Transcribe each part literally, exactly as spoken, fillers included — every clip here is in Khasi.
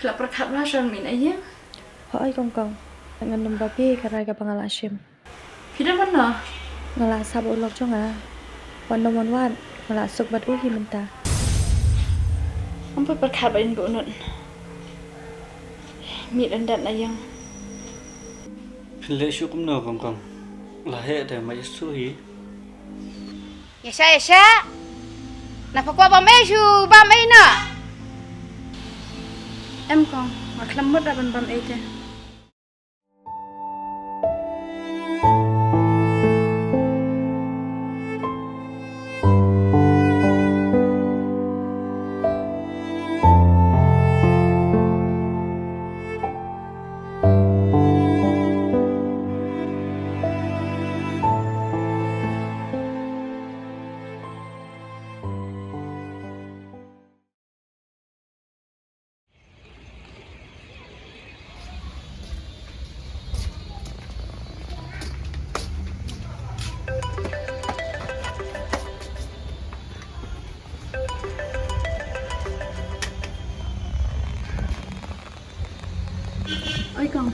La pyrkhat ba shu mih na ïing. Hooid kong kong. Ngan nym ba phi ka rai kaba nga la shim. Phi don mano? Nga la sah bad u lok jong nga. Wan nym wan wad. Nga la suk bad u hi mynta. Ym pat pyrkhat ba in ba u nud. Mih dang dang na ïing. Phin leh shuh kumno kong kong? La heh te ma Ïasu hi. Ïa sha, ïa sha. Na pha kwah bam ei shu bam ei na. Em kong, nga khlem mut da ban bam ei te. Oi kong.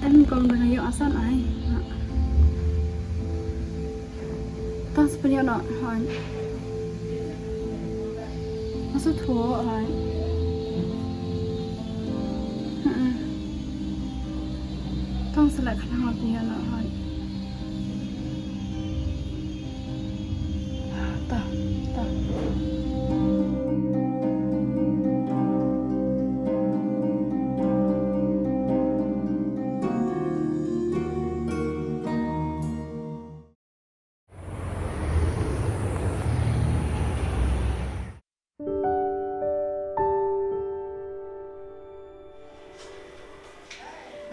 Em kong, dang ïoh asan ai. Tang sa pynïoh noh, hooid. Nga sngewthuh, hooid. Mm-mm. Tang sa leh khnang nga pynïoh noh, hooid. Ta, ta.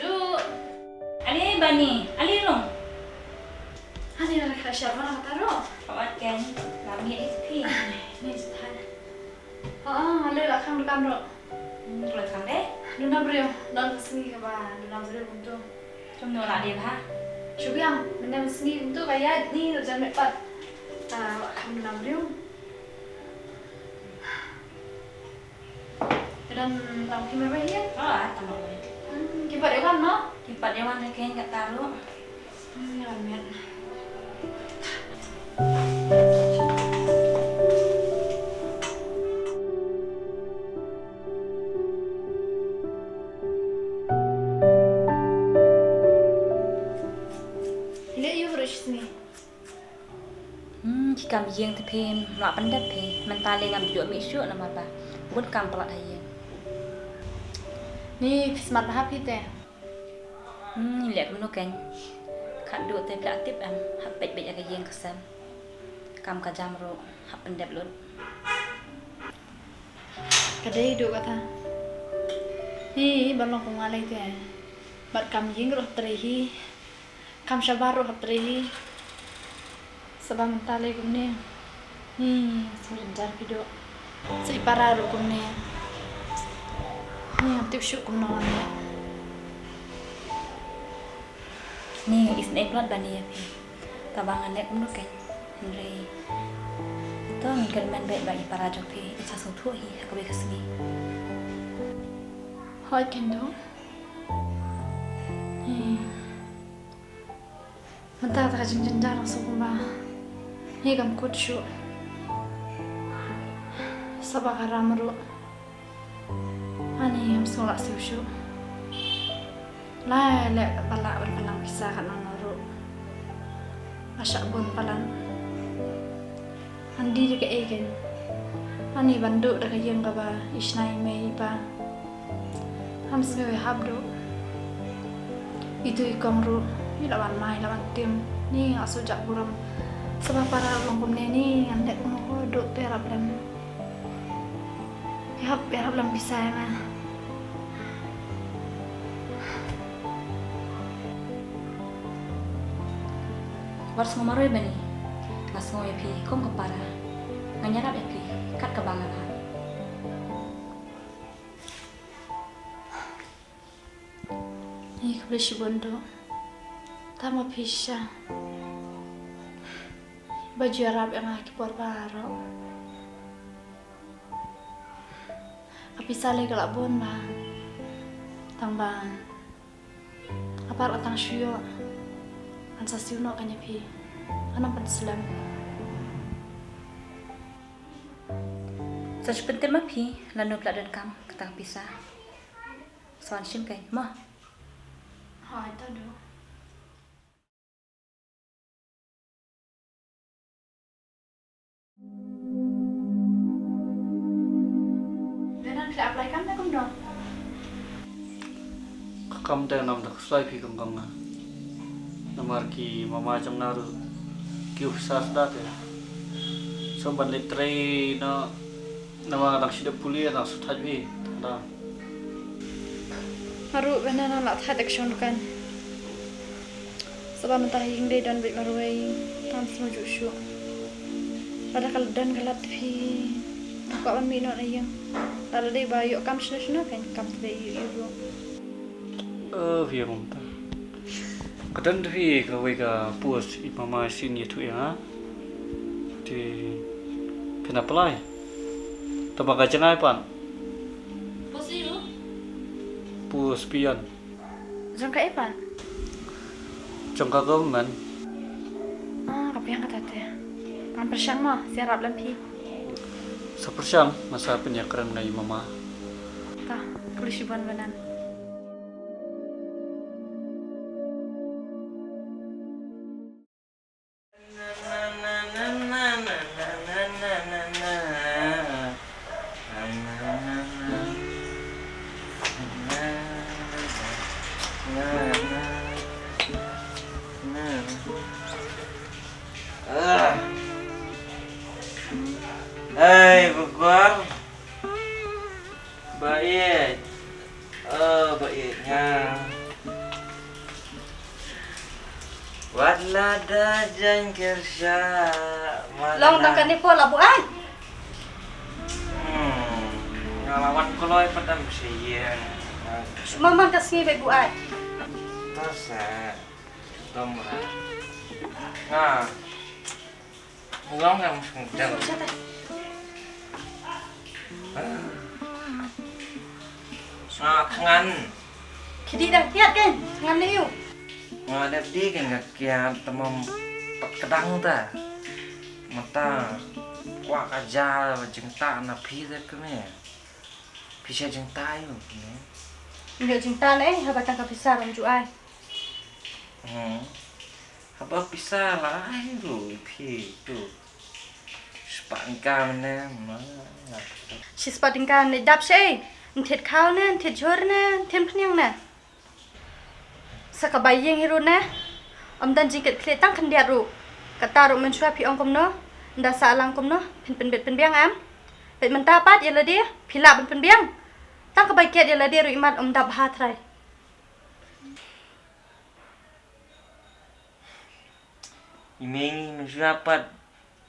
Du. Ale Bani, ale rung. Ani la ka shar mana ka taro. Ka wat ken, la miet ïa phi. Ni sthai. Ha, ale la khang dukan ro. Hmm, la khang de? Duna briew, don ka sngi kaba duna briew kumtu. Kumno la dei bha? Shu biang, mynne ka sngi kumtu ka ïaid ni la jan met pat. Ta la khang duna briew. Ka don tang ki marwei hi? Oh, ah, tang marwei. Hmm, ki pat ïa wan mo? Ki pat ïa wan ka ken ka taro. Hmm, ïa wan met. Ile ïu rush ni. Hmm, ki kam ïing te phim la pyndep phi, mynta le ngam ju mih shuh namar ba bun kam palat ha ïing. Ni phi smat bha phi te. Hmm, leh kumno kein. Khatduh te phi la tip em, hap peit beit ïa ka ïing ka sem. Kam ka jam ruh hap pyndep lut. Ka dei duh kata. Hi, ban long kum nga lei te. Bad kam ïing ruh trei hi. Kam shabar ruh hap trei hi. Saba mynta lei kumne. Hi, sngewjynjar phi duh. Sa i para ruh kumne. Hi, ngam tip shuh kumno ngan leh. Ni, isynei palat Bani ïa phi. Kaba ngan leh kumno kein. Hynrei to ngin kyrmen beit ba i para jong phi in sa sngewthuh hi ha kawei ka sngi. Hooid kein to. Hi. Mynta ta ka jingjynjar nga sngew kumba hi kam kut shuh. Saba ka ram ruh. Ani ngam sngew lah siew shuh. Lai leh ba lah ban pynlang pisa katno no ruh. Nga shah bun palat. Ngan die da kaei kein. Ani ban duh da ka ïing kaba i shna i mei i pa. Ngam sngew ïahap duh. Itu i kong ruh i la wan mai la wan tim. Ni nga shu jah burom. Saba para long kumne ni ngan leh kumno ko duh te rap lem. Ïahap, ïahap lang pisa ïa nga. Wat sngew marwei Bani. Nga sngew ïa phi kum ka para. Ngan ïarap ïa phi kat kaba nga lah. Ïa khublei shibun duh. Tang ma phi shisha ba ju ïarap ïa nga ki por baroh. Ka pisa lei ka la bun ma. Tang ba ka par la tang shu ïoh. Ngan sa siew noh ka ïa phi. Ngan ym pynslem. Sa shu pyntip ma phi lano phi la donkam kata ka pisa. Sa wan shim kein mo. Hooid, to duh. Dei nan phi la apply kam ne kumno? Ka kam te ngam da khuslai phi kong kong nga. Namar ki mama jong nga ruh ki u pisa sda te. Sngewbha ban leit trei noh. Namar nga dang shu dep pule, nga dang shu thait phi. Tang da. Nga ruh ba na nang lah thait da ka shong dukan. Sngewbha mynta ha ïing dei don beit marwei. Tang sngewjuh shuh. Lada ka don ka lad phi, nga kwah ban mih noh na ïing. Lada dei ba ïoh kam shano shano kan kam te ïoh ïoh ruh. Eh, phi ong mynta. Ka don phi kawei ka post i mama shin ïathuh ïa nga. Te phin apply. Tang ba ka jngai pat. Post ïa u? Post peon. Jong kaei pat? Jong ka government. Ah, ka biang kata te. Ngan pyrshang mo, sa ïarap lem phi. Sa pyrshang, nga sa pynïakren ngi mama. Ka, khublei shibun Banan. Hei, Bogor. Ba ïeit. Oh, ba ïeit nga. Wat la da jaiñ kyrsha. Long tang kane pol la buaid. Hmm. Nga la wan kloi pat dang sha ïing. Shu man man ka sngi ba buaid. Ta sa. Dom ra. Nga. Long ngam sngewdang. Nga khngan. Ki dei dang kiad kan? Ngan leh ïu. Nga dep dei kan ka kiad tamam pat kdang ta. Mynta kwah ka jia ba jingtah na phi te kmie. Phi sha jingtah ïu kmie. Ïu jingtah leh haba tang ka pisa ram ju ai. Hmm. Haba pisa la ai ruh ïa phi tu. Shispah tyngka mynne ma. Shispah tyngka ne dap shaei? Nthied khaw ne, nthied jhur ne, nthied phniang ne? Sa ka bai ïing hi ruh ne. Ym don jingkit khlieh tang khyndiat ruh. Kata ruh mynshuwa phi ong kumno? Ynda sah lang kumno? Phin pynbit pynbiang em? Peit mynta pat ïa lade phi lah ban pynbiang. Tang ka bai kiad ïa lade ruh imat ym dap bha trai. I Mengi mynshuwa pat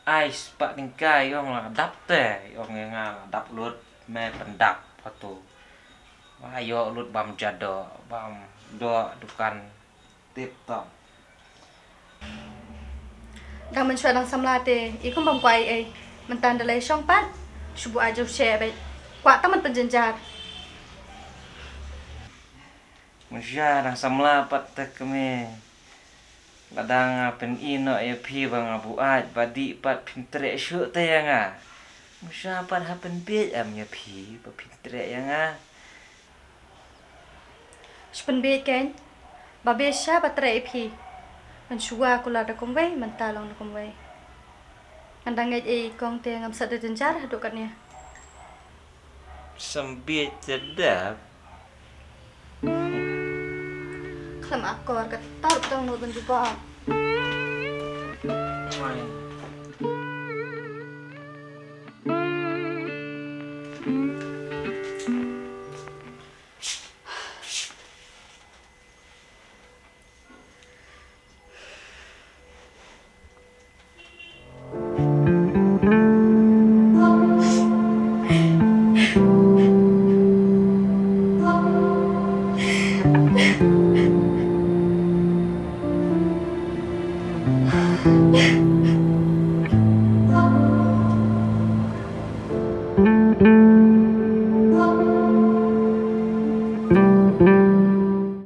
ai spah tyngka i ong la dap te, i ong ïa nga la dap lut, me pyndap patu. Ba ïoh lut bam ja doh, bam doh dukan tip top. Dang mynshuwa dang samla te i kum bam kwah ei ei. Mynta da lei shong pat shu buaid jong she beit. Kwah tang ban pynjynjar. Mynshuwa dang samla pat te kmie. Lada nga pyni noh ïa phi ba nga buaid ba dih pat phin treh shuh te ïa nga. Mynshuwa pat ha pynbieit em ïa phi ba phin treh ïa nga. Shu pynbieit kein ba be sha ba treh ïa phi. Mynshuwa kular da kumwei mynta long da kumwei. Ngan dang ngeit ei kong te ngam sah da jynjar haduh katne. Symbieit te dap. Khlem akor ka tar tang no ban jubab.